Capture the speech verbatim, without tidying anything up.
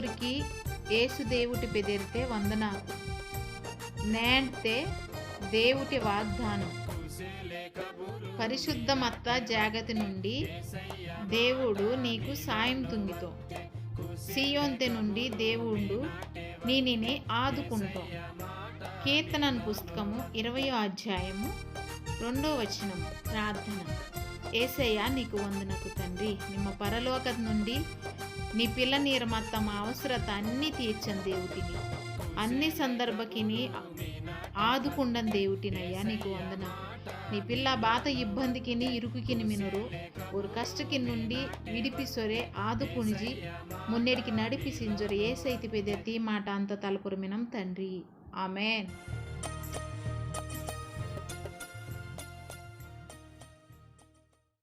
ఊరికి యేసు దేవుటి పెదిరితే వందనాకు. నేంటే దేవుటి వాగ్దానం. పరిశుద్ధ మత్త జాగతి నుండి దేవుడు నీకు సాయం తుంగితో. సియోన్తె నుండి దేవుడు నీనిని ఆదుకుంటో. కీర్తనన్ పుస్తకము ఇరవయో అధ్యాయము రెండో వచనము. ప్రార్థన. ఏసయ్యా, నీకు వందనకు తండ్రి. నిమ్మ పరలోకత నుండి నీ పిల్లనీరు మత్త మా అవసరత అన్ని తీర్చని దేవుటిని, అన్ని సందర్భకిని ఆదుకుండని దేవుటినయ్యా, నీకు వందన. నీ పిల్ల బాత ఇబ్బందికిని ఇరుకుకిని మినురు, ఓరు కష్టకి నుండి విడిపిసొరే, ఆదుకునిజి, మున్నెడికి నడిపిసింజొరే. ఏసయ్యతి పెదెర్తి మాట అంత తలపురమినం తండ్రి. ఆమెన్.